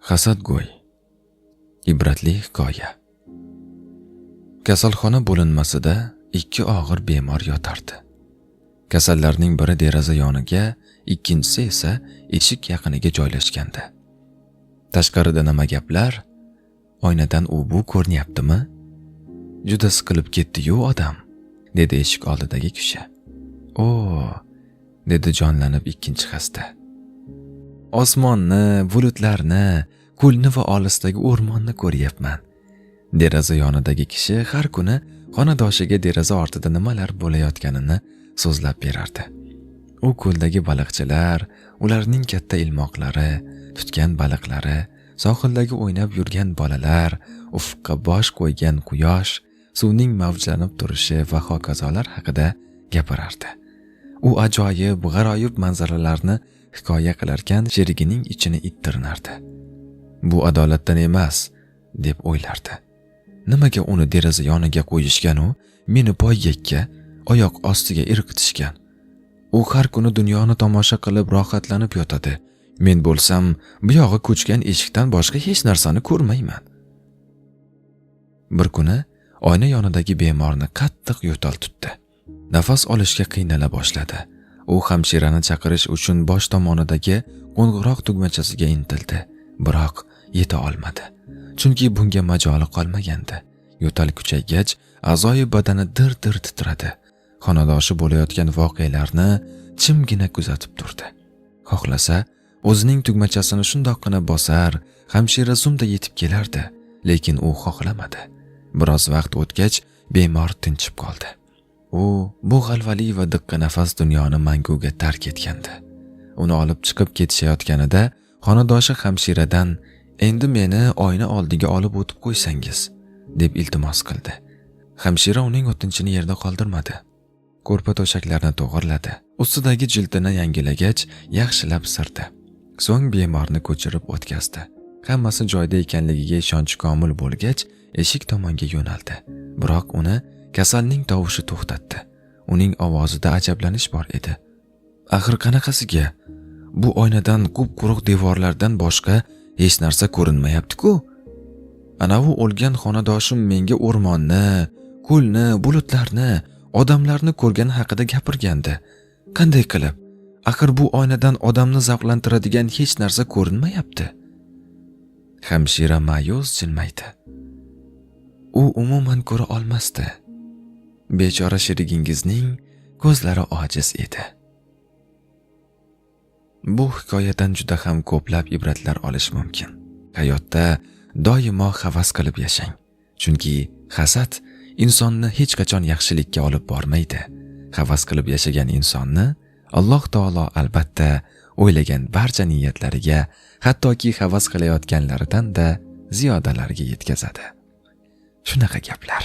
Hasadgo'y. Ibratli hikoya. Kasalxona bo'linmasida ikki og'ir bemor yotardi. Kasallarning biri deraza yoniga, ikkinchisi esa eshik yaqiniga joylashgandi. Tashqarida nima gaplar? Oynadan u bu ko'rinyaptimi? Juda siqilib ketdi-yu odam, dedi eshik oldidagi kishi. O, dedi jonlanib ikkinchi xasta. Osmonni, bulutlarni, ko'lni va olisdagi o'rmonni ko'ryapman. Deraza yonidagi kishi har kuni xonadoshiga deraza ortida nimalar bo'layotganini so'zlab berardi. U ko'ldagi baliqchilar, ularning katta ilmoqlari, tutgan baliqlari, sohildagi o'ynab yurgan bolalar, ufqqa bosh qo'ygan quyosh, suvning mavjlanib turishi va hokazolar haqida gapirardi. U ajoyib, g'aroyib manzaralarni hikoya qilarkan, sherigining ichini it tirnardi. Bu adolatdan emas, deb o'ylardi. Nimaga uni deraza yoniga qo'yishgan u, meni poygakka, oyoq ostiga irqitishgan. U har kuni dunyoni tomosha qilib rohatlanib yotadi. Men bo'lsam, buyog'i ko'chgan eshikdan boshqa hech narsani ko'rmayman. Bir kuni oyna yonidagi bemorni qattiq yo'tal tutdi. Nafas olishga qiynala boshladi. U hamshirani chaqirish uchun bosh tomonidagi qo'ng'iroq tugmachasiga intildi, biroq yeta olmadi. Chunki bunga majoli qolmagandi. Yo'tal kuchaygach, a'zoyi badani dir-dir titradi. Xonadoshi bo'layotgan voqealarni chimgina kuzatib turdi. Xohlasa, o'zining tugmachasini shundoqqina bosar, hamshira zumda yetib kelardi, lekin u xohlamadi. Biroz vaqt o'tgach, bemor tinchib qoldi. U bu g'alvali va diqqa nafas dunyoni manguga tark etgandi. Uni olib chiqib ketishayotganida xonadoshi hamshiradan "Endi meni oyna oldiga olib o'tib qo'ysangiz", deb iltimos qildi. Hamshira uning o'tinchini yerda qoldirmadi. Ko'rpa to'shaklarni to'g'irladi. Ustidagi jildini yangilagach, yaxshilab sirdi. So'ng bemorni ko'chirib o'tkazdi. Hammasi joyida ekanligiga ishonchi komil bo'lgach, eshik tomonga yo'naldi. Biroq uni kasalning tovushi to'xtatdi. Uning ovozida ajablanish bor edi. Axir qanaqasiga? Bu oynadan qup-quruq devorlardan boshqa hech narsa ko'rinmayapti-ku. Anavi o'lgan xonadoshim menga o'rmonni, ko'lni, bulutlarni, odamlarni ko'rgani haqida gapirgandi. Qanday qilib? Axir bu oynadan odamni zavqlantiradigan hech narsa ko'rinmayapti. Hamshira ma'yus jilmaydi. U umuman ko'ra olmasdi. Bechora sherigingizning ko'zlari ojiz edi. Bu hikoyadan juda ham ko'plab ibratlar olish mumkin. Hayotda doimo havas qilib yashang. Chunki hasad insonni hech qachon yaxshilikka olib bormaydi. Havas qilib yashagan insonni Alloh taolo albatta o'ylagan barcha niyatlariga, hattoki havas qilayotganlaridan-da ziyodalariga yetkazadi. Shunaqa gaplar.